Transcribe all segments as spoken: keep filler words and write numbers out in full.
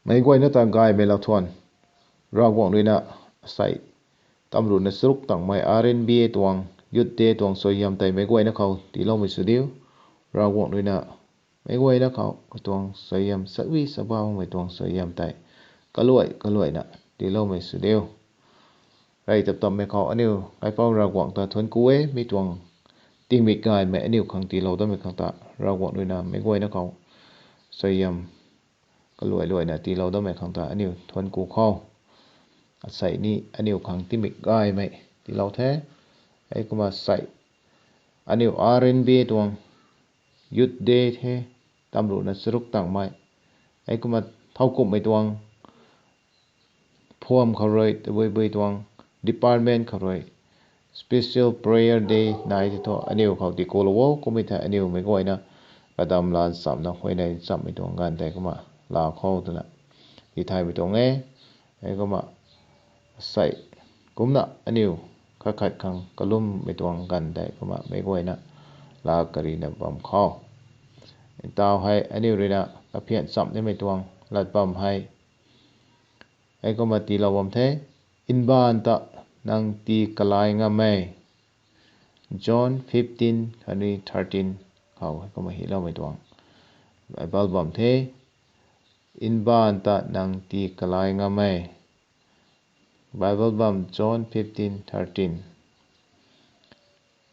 Meic guayna ta gaymei lauthuan, Ravguangc ruina asei tamruhna charuk tangmei R N B A tuang, Youth Day tuang suaihiam tei meic guayna khou tiiloumei sw diu. Ravguangc ruina meic guayna khou katuang suaihiam, savi saba makmei tuang suaihiam tei kaluai kaluaina tiiloumei sw diu. Rey tap tammei khou aniu Kaipouc Ravguangc ta thuanc ku e, mi tuang tingmik gaymei aniu khang tiilou damei khang ta Ravguangc ruina meic guayna khou suaihiam kaluai luaina tiilou damei khang ta aniu thuanc ku khou. Asei ni aniu khang tingmik gaymei tiilou the. Heikumna sei aniu R N B A tuang Youth Day the, tamruhna charuk tangmei. Heikumna thowkumhmei tuang phuam khou rui, tabui bui tuang department khou rui special prayer day nai tei thu aniu khou tiikulou o, kummei thei aniu meic guayna kadam lan chamna huayney chammei tuang ganv tei kumna laa khou twna tithaymei tuang e. Heikumna sei kumna aniu khat khat khang kalummei tuang ganv tei kumna meic guayna laa karina bam khou. Ntaw hei aniu ruina kaphian cham nimei tuang lat bam hei heikumna tiilou bam the. Mbaanv ta nang tii kalai ngam e. John fifteen khatni thirteen khou heikumna hyloumei tuang Bible bam the. Mbaanv ta nang tii kalai ngam e. Bible bam John fifteen thirteen.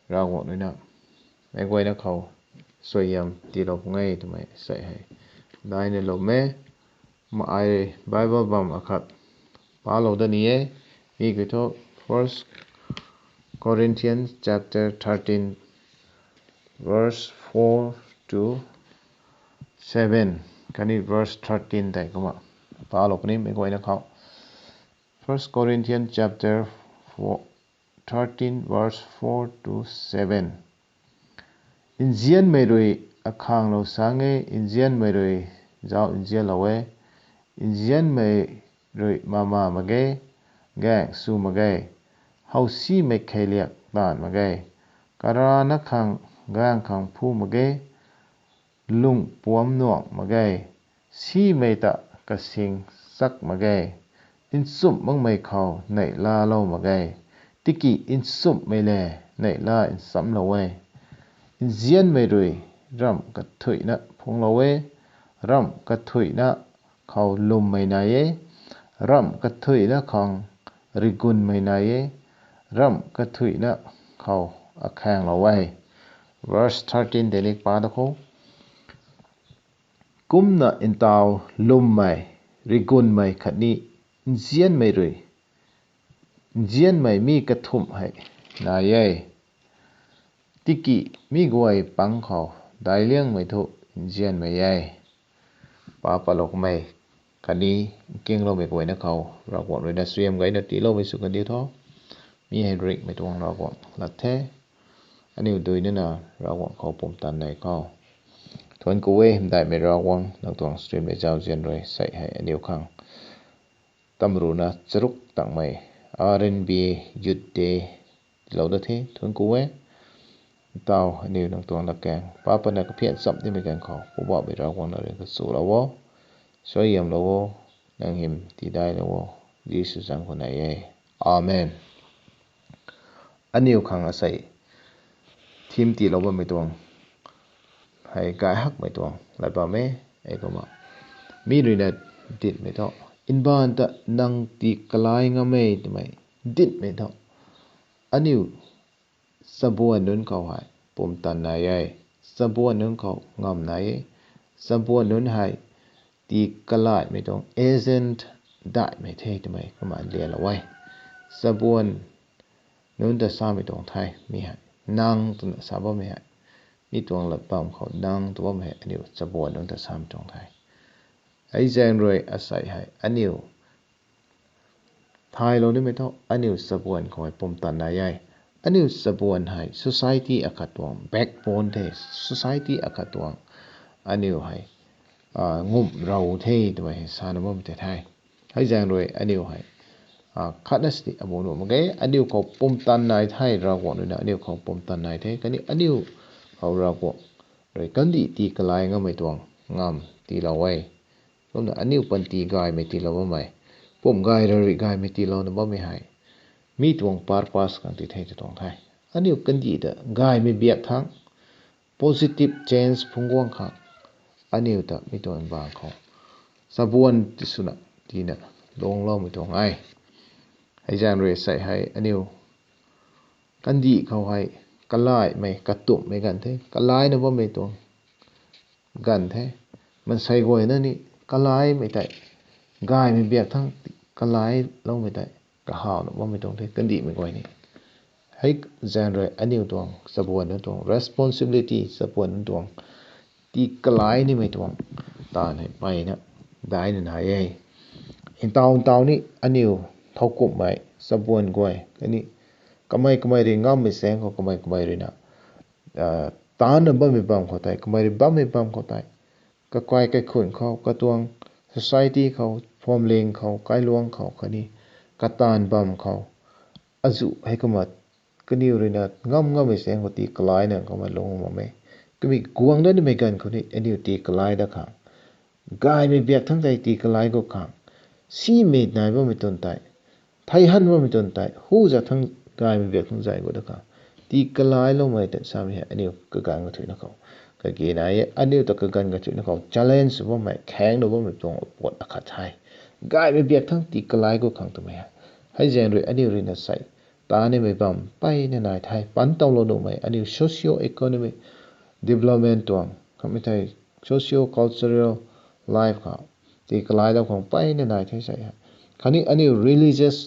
Ravguangc ruina meic guayna khou suaihiam tiilou pung e twmei sei hei daina lum e. Kumna ai Bible bam akhat palou dat ni e. Mi kiu thu First Corinthians chapter thirteen, verse four to seven khatni verse thirteen tei kumna palou puni meic guayna khou. First Corinthians chapter four, thirteen, verse four to seven. Nzianmei rui akhang lou sang e, nzianmei rui zauc nzianlou e, nzianmei rui mama mak ge, gaeng sw mak ge, howsimei kheiliak taanv mak ge, karana khang gaeng khang phu mak ge, lung puam nuang mak ge, simei ta kasing chak mak ge, nchumh makmei khou neihlalou mak ge, tiki nchumhmei le neihla nchamlou e. Nzianmei rui ramh kathuihna phungclou e, ramh kathuihna khou lwmmei nai e, ramh kathuihna khang rigunmei nai e, ramh kathuihna khou akhaenglou e. Verse thirteen tei ni pa da khou. Kumna ntaw lwmmei, rigunmei khatni nzianmei rui, nzianmei mi kathumh hei nai e. Tiki mi guay pang khou daic liangmei thu nzianmei e. Pa patloumei khatni nkingloumei guayna khou Ravguangc ruina suaihiam gayna tiiloumei sw kandiu tho. Mi hei rikmei tuang Ravguangc lat the. Aniu dui nina Ravguangc khou pumtan nei khou thuanc ku e. Mdaihmei Ravguangc, nang tuang stream le zauzian rui sei hei aniu khang tamruhna charuk tangmei R N B A Youth Day tiilou dat the, thuanc ku e. Ntaw aniu nang tuang latkaeng pa patna kaphian cham nimei ganv khou Poubauhmei Ravguangc na rui kachulou o, suaihiamlou o, nang hym tiidailou o, Jisu zaeng khou nei e. Amen. Aniu khang asei theme tiilou bammei tuang hei gay hakmei tuang lat bam e. Heikumna mi ruina ditmei thu, mbaanv ta nang tii kalai ngam e twmei ditmei thu, aniu chabuan nunc khou hei pumtan nai e. Chabuan nunc khou ngam nai e. Chabuan nunc hei tii kalaimei tuang agent daihmei the twmei kumna lialou e. Chabuan nunc ta samei tuang the mi hei, nang twna sa bammei hei, mi tuang lat bam khou nang tw bammei hei aniu chabuan nunc ta samei tuang the. Hei zaeng rui asei hei aniu thaylou nimei thu aniu chabuan khou hei pumtan nai e. Aniu chabuan hei society akhat tuang backbone the, society akhat tuang aniu hei ngumh rou the twmei hei sana bammei tei the. Hei zaeng rui aniu hei khatna sini amuh nuh mak ge, aniu khou pumtan nai the, Ravguangc ruina aniu khou pumtan nai the, khatni aniu khou Ravguangc rui kandih tii kalai ngammei tuang ngam tiilou e. Kumna aniu panty gaymei tiilou bammei, pum gay rarih gaymei tiilouna bammei hei mi tuang purpose khang ti the tw tuang the. Aniu kandih ta gaymei biak thangc, positive change phungc guang khang aniu ta mi tuang bang khou chabuan ti swna tina lungcloumei tuang e. Hei zaeng rui sei hei aniu kandih khou hei kalaimei katumhmei ganv the, kalaina bammei tuang ganv the. Maansei guayna ni kalaimei tei, gaymei biak thangc kalailoumei tei kahawna bammei tuang the kandihmei guay ni. Hei zaeng rui aniu tuang chabuan nunc tuang responsibility, chabuan nunc tuang tii kalai nimei tuang taanv hei mpeyna daihna nai e. Ntaw ntaw ni aniu thowkumhmei chabuan guay khatni kamei kamei rui ngammei zaeng khou kamei kamei ruina taanna bammei bam khou tei, kamei rui bammei bam khou tei, kakai kaikhunc khou, katuang society khou, phuamling khou, kailuang khou khatni kataanv bam khou azuh hei kumna kaniw ruina ngam ngammei zaeng khou tii kalaina kumna lung bam e. Kumna guang dat nimei ganv khou ni aniu tii kalai dat khang, gaymei biak thangc tei tii kalai gut khang, simei nai bammei tun tei, thei han bammei tun tei hu za thangc, gaymei biak thangc zay gut dat khang tii kalailoumei tan samei hei aniu kaganv kathuicna khou kage nai e. Aniu ta kaganv kathuicna khou challenge sw bammei, khaengna bammei tuang apot akhat the, gaymei biak thangc tii kalai gut khang twmei hei. Hei zaeng rui aniu ruina sei taan nimei bam mpeyna nai the. Pan towlou nuhmei aniu socio economic development tuang khatni thei socio cultural life khou tii kalailou khang mpeyna nai the sei hei. Khatni aniu religious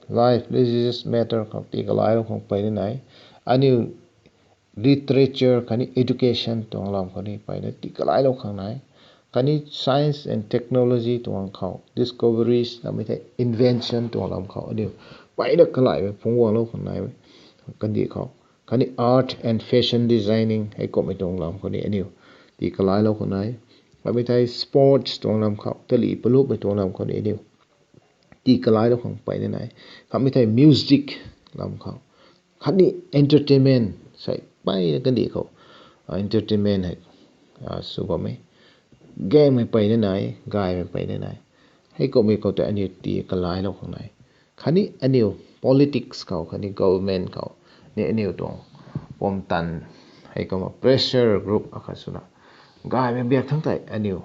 life, religious matter khou tii kalailou khang mpeyna nai. Aniu literature khatni education tuang lam khou ni mpeyna tii kalailou khang nai. Khatni science and technology tuang khou discoveries namei thei invention tuang lam khou aniu mpeyna kalaimei phungc guanglou khang nai. Kandih khou khatni art and fashion designing hei kumhmei tuang lam khou ni aniu tii kalailou khang nai. Khatni thei sports tuang lam khou, tali palupmei tuang lam khou ni aniu tii kalailou khang mpeyna nai. Khatni thei music lam khou, khatni entertainment sei mpeyna kandih khou entertainment hei sw bammei, gaengmei mpeyna nai, gaymei mpeyna nai. Hei kumhmei khou tei aniu tii kalailou khang nai. Khatni aniu politics khou khatni government khou ni aniu tuang pumtan hei kumna pressure group akhat swna gaymei biak thangc tei aniu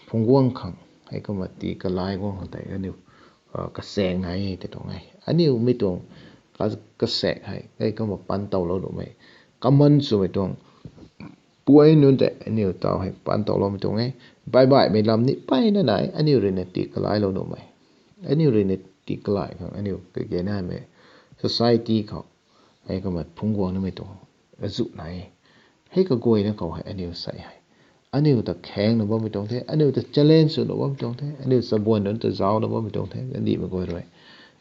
phungc guang khang hei kumna tii kalai guang khang tei aniu kasaeng nai tei tuang e. Aniu mi tuang kasaek hei hei kumna pan towlou nuhmei, common swmei tuang puai nunc tei aniu taw hei pan towloumei tuang e. Baihbaihmei lam ni mpeyna nai, aniu ruina tii kalailou nuhmei, aniu ruina tii kalai khang aniu kage naimei society khou hei kumna phungc guang nimei tuang azuh nai. Hei kaguayna khou hei aniu sei hei aniu ta khaengna bammei tuang the, aniu ta challenge swna bammei tuang the, aniu chabuan nunc ta zaucna bammei tuang the, kandihmei guay rui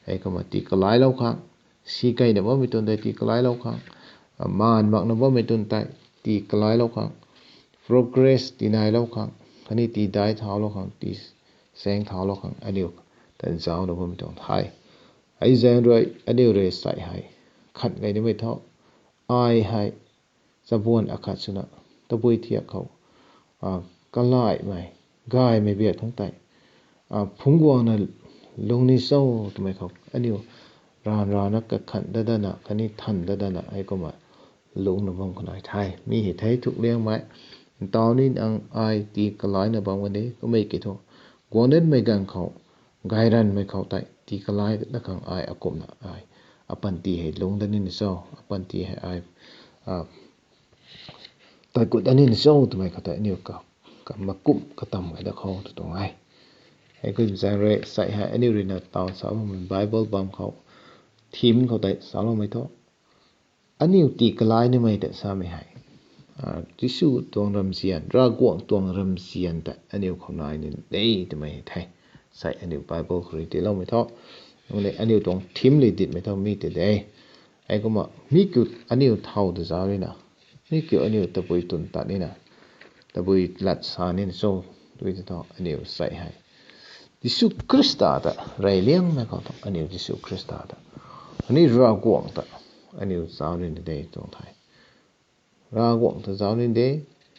hei kumna tii kalailou khang, sikeina bammei tun tei tii kalailou khang, maan makna bammei tun tei tii kalailou khang, progress tii nailou khang khatni tii daic thaulou khang, tii saeng thaulou khang aniu ta zaucna bammei tuang the. Hei zaeng rui aniu rui sei hei khat gay nimei thu, ai hei chabuan akhat swna tabui thiak khou kalaimei, gaymei biak thangc tei phungc guangna lung ni cho twmei khou aniu ranv rana kakhan dat dana khatni than dat dana hei kumna lungcna bam khou nai the. Mi hei thei thuk liangmei, ntaw ni nang ai tii kalaina bam kan de, kummei kiu thu guang datmei ganv khou, gayranmei khou tei tii kalai dat khang ai akumhna ai apanty hei lungc dat nina cho, apanty hei ai tat kut dat nina cho twmei khou tei aniu ka, ka makumh katam gay dat khou tw tuang e. Hei kumna zaeng rui sei hei aniu ruina taw sa bammei Bible bam khou, theme khou tei saloumei thu, aniu tii kalai nimei ta samei hei Jisu tuang ramzian, Ravguangc tuang ramzian ta aniu khou nai ni de twmei the. Sei aniu Bible khou rui tiiloumei thu, nunc le aniu tuang theme le ditmei thu mi tei de. Hei kumna mi kiu aniu thow ta zauc nina, mi kiu aniu tabui tun tat nina, tabui lat sa nina cho, tui tei thu aniu sei hei Jisu Khrista ta reyliangmei khou thu aniu Jisu Khrista ta, ani Ravguangc ta aniu zauc nina de tuang the. Ravguangc ta zauc nina de,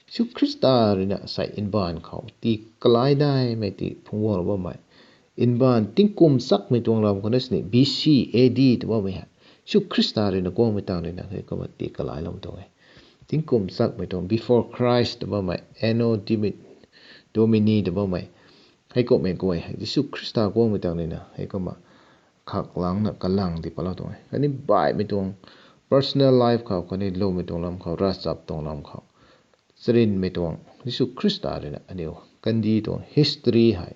Jisu Khrista ruina sei mbaanv khou tii kalai daihmei tii phungc guanglou bammei, mbaanv tingkum chakmei tuang lam khou na sini B C, A D tw bammei hei Jisu Khrista ruina guangmei tang ruina hei kumna tii kalailou tuang e. Tingkum chakmei tuang before Christ tw bammei, Anno Dimi-, Domini tw bammei, hei kumhmei guay hei Jisu Khrista guangmei tang ruina hei kumna khaklangcna kalang di patlou tuang e. Khatni baihmei tuang personal life khou, khatni lwmmei tuang lam khou, ravchap tuang lam khou, charynmei tuang Jisu Khrista ruina aniu kandih tuang history hei,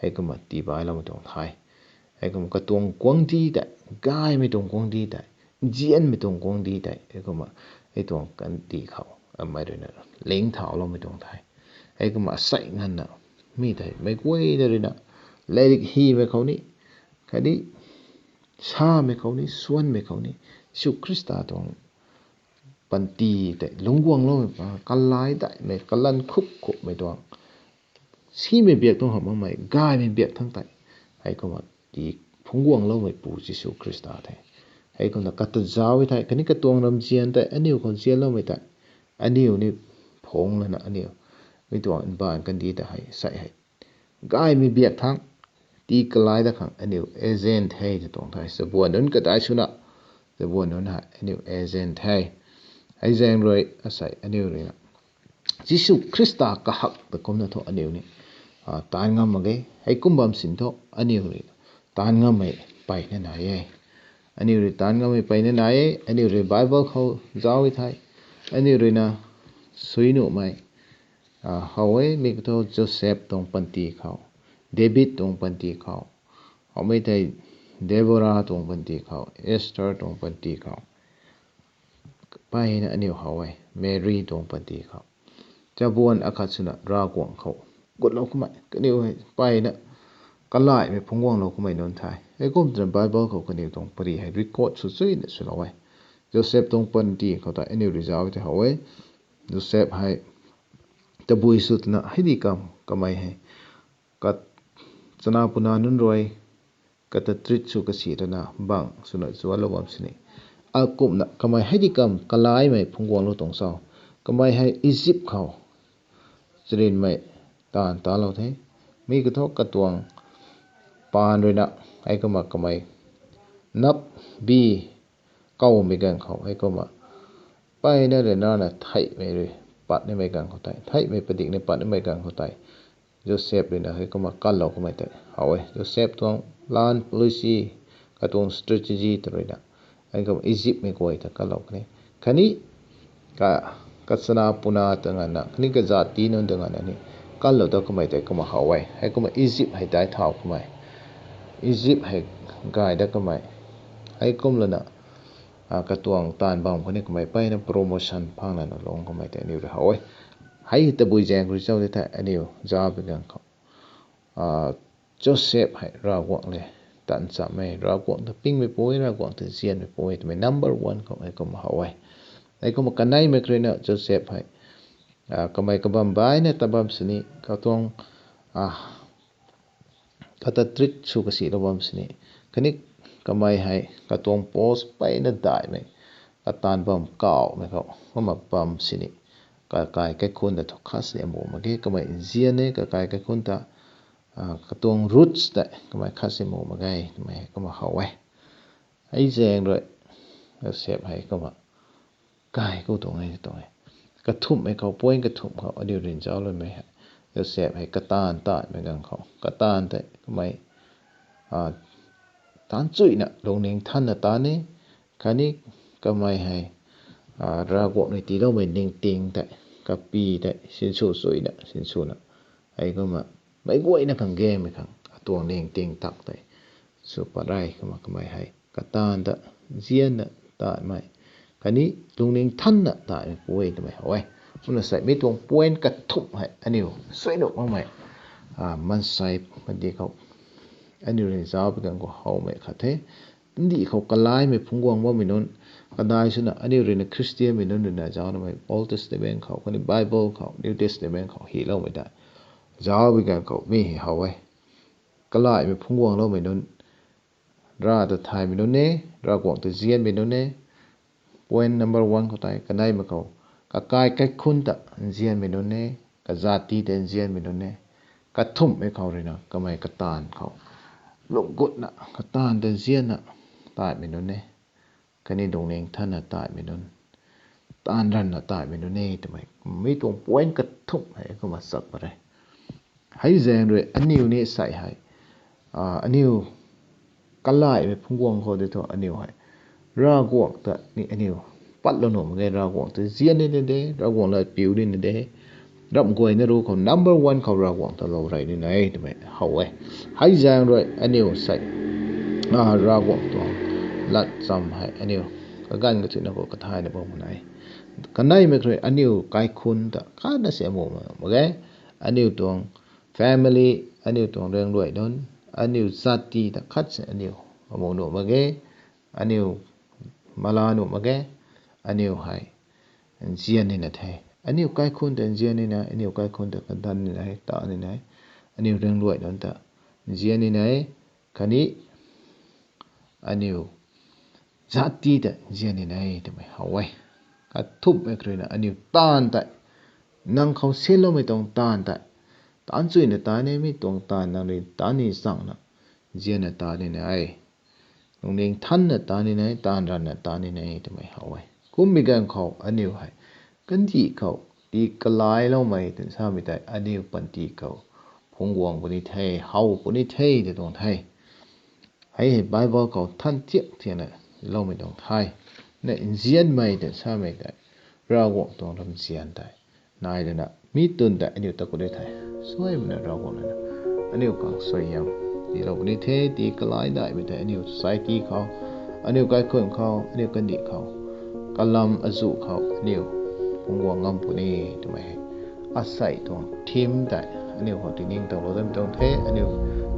hei kumna tii bailoumei tuang the. Hei kumna katuang guangcdic tei, gaymei tuang guangcdic tei, nzianmei tuang guangcdic tei, hei kumna hei tuang kandih khou amei ruina ling thauloumei tuang the. Hei kumna asei nganvna mi tei meic guayna ruina latrik hymei khou ni, khatni samei khou ni, suanmei khou ni, Jisu Khrista tuang panty tei lungc guangloumei pa, kalai daihmei, kalanv khup khupmei tuang, simei biak tuang hamh makmei, gaymei biak thangc tei hei kumna tii phungc guangloumeipu Jisu Khrista the. Hei kumna kata zauc e thei, khatni katuang ramzian tei aniu khou nzianloumei tei aniu ni phungc lana aniu mi tuang mbaanv kandih ta hei sei hei gaymei biak thangc tii kalai dat khang aniu agent the tw tuang the. Chabuan nunc kadai swna, chabuan nunc hei aniu agent the. Hei zaeng rui asei aniu ruina Jisu Khrista kahak ta kumcna thu aniu ni taanv ngam mak ge. Hei kum bam sin thu aniu rui taanv ngammei mpeyna nai e. Aniu rui taanv ngammei mpeyna nai e. Aniu rui Bible khou zauc e thei, aniu ruina sui nuhmei how e. Mi khou thu Joseph tuang panty khou, David tuang panty khou, howmei tei Deborah tuang panty khou, Esther tuang panty khou, mpeyna aniu how e. Mary tuang panty khou, chabuan akhat swna Ravguangc khou gutlou kummei kaniw hei mpeyna kalaihmei phungc guanglou kummei nunc the. Hei kum twna Bible khou kaniw tuang pary hei record sw chuyna swlou e. Joseph tuang panty khou tei aniu rui zauc e thei how e. Joseph hei tabui sw twna hei di kam kamei hei kachana puna nunc rui kata treat sw kasi rana bang swna zuanclou bam sini, akumhna kamei hei di kam kalaimei phungc guanglou tuang cho? Kamei hei Egypt khou charynmei taanv talou the. Mi khou thu katuang paan ruina hei kumna kamei nap bi kawmei ganv khou hei kumna mpeyna ryanrana theihmei rui pat nimei ganv khou tei, theihmei padikna pat nimei ganv khou tei, Joseph ruina hei kumna kanlou kummei tei how e. Joseph tuang plan, policy, katuang strategy ta ruina hei kumna Egyptmei guay ta kanlou kan e. Khatni ka, kachana puna ta nganvna, khatni kazat ti nunc ta nganvna ni kanlou ta kummei tei kumna how e. Hei kumna Egypt hei daic thau kummei, Egypt hei gay dat kummei, hei kum lana katuang taanv bam khou ni kamei mpeyna promotion phang lana lung kummei tei aniu rui how e. Hei tabui zaeng rui cho di thei aniu zauc pui ganv khou Joseph hei Ravguangc le taanv chammei, Ravguangc ta pingmeipu e, Ravguangc ta nzianmeipu e twmei number one khou hei kumna how e. Hei kumna kaneimei kha ruina Joseph hei kamei kabam baihna ta bam sini, katuang kata treat sw kasilou bam sini, khatni kamei hei katuang post mpeyna daihmei, kataanv bam kawmei khou kumna bam sini, kakai kaikhunc ta thu khat si amu mak ge. Kamei nzian e, kakai kaikhunc ta katuang roots tei kamei khat si amu mak ge twmei hei kumna how e. Hei zaeng rui Joseph hei kumna kai khou tuang e tuang e. Kathumhmei khou, point kathumh khou aniu rui zaucloumei hei Joseph hei kataanv taanmei ganv khou, kataanv tei kamei taanc chuyna lungning thanna taanc e, khatni kamei hei Ravguangc rui tiiloumei ningting tei, kapy tei sinsw chuyna sinswna, hei kumna meic guayna khang gaengmei khang atuang ningting tak tei sw pat re. Kumna kamei hei kataanv ta nzianna taanmei, khatni lungning thanna taanmeipu e twmei how e. Kumna sei mi tuang point kathumh hei aniu suai nuh makmei maansei pandi khou aniu rui zauc pui ganv khou howmei khat the. Ndih khou kalaimei phungc guang bammei nunc, kadai swna aniu ruina Christianmei nunc ruina zauc namei Old Testament khou, khatni Bible khou, New Testament khou hyloumei tei zauc pui ganv khou mi hei how e. Kalaimei phungc guangloumei nunc, Rav ta thaymei nunc e, Ravguangc ta nzianmei nunc e. Point number one khou tei kaneimei khou kakai kaikhunc ta nzianmei nunc e, kazati ta nzianmei nunc e, kathumhmei khou ruina kamei kataanv khou lung gutna kataanv ta nzianna taimei nunc e, khatni lungning thanna taimei nunc, taanv ranvna taimei nunc e twmei mi tuang point kathumh hei kumna chak pat re. Hei zaeng rui aniu ni sei hei, aniu kalaihmei phungc guang khou de thu aniu hei Ravguangc ta ni aniu patlou nuh mak ge, Ravguangc ta nzian nina de, Ravguangc lat piu nina de, ramh guayna ruc khou number one khou Ravguangc ta lou rey nina e twmei how e. Hei zaeng rui aniu sei Ravguangc tuang lat cham hei aniu kaganv kathuicna khou kathayna bam na e. Kaneimei khou rui aniu kaikhunc ta khatna si amu mak ge, aniu tuang family, aniu tuang riangluai nunc, aniu zati ta khat si aniu amu nuh mak ge, aniu mala nuh mak ge, aniu hei nzian nina the. Aniu kaikhunc ta nzian nina, aniu kaikhunc ta kadanv nina e, ta nina e, aniu riangluai nunc ta nzian nina e, khatni aniu zati ta nzian nina e twmei how e. Kathumhmei khou ruina aniu taanv tei, nang khou sinloumei tuang taanv tei, taanv chuina ta ni, mi tuang taanv nang rui ta ni changna nzianna ta nina e, lungning thanna ta nina e, taanv ranvna ta nina e twmei how e. Kummei ganv khou aniu hei kandih khou tii kalailoumei twna samei tei aniu panty khou phungc guang puni the, how puni the tei tuang the. Hei hei Bible khou than thiak thiakna loumei tuang the. Na nzianmei twna samei tei Ravguangc tuang ramzian tei nai lana mi twn tei aniu ta khou de the. Suaimei na Ravguangc lana aniu khang suaihiam tiilou puni the, tii kalai daihmei tei aniu society khou, aniu kaikhunc khou, aniu kandih khou, kalam azuh khou aniu phungc guang ngam puni twmei hei asei tuang theme tei aniu khou tiningtowlou dam tuang the. Aniu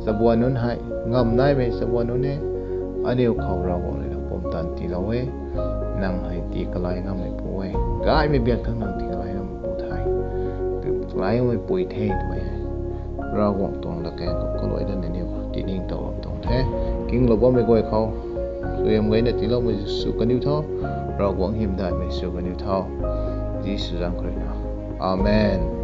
chabuan nunc hei ngam naimei chabuan nunc e, aniu khou Ravguangc ruina pumtan tiilou e. Nang hei tii kalai ngammeipu e, gaymei biak thangc nang tii kalai ngammeipu the, tii kalai ngammei pui the twmei hei Ravguangc tuang latkaeng khou kaluai dana aniu tiningtowlou tuang the. Kinglou bammei guay khou suaihiam gayna tiiloumei sw kaniw tho, Ravguangc hymdaihmei sw kaniw tho. Jisu zanc khou ruina, amen.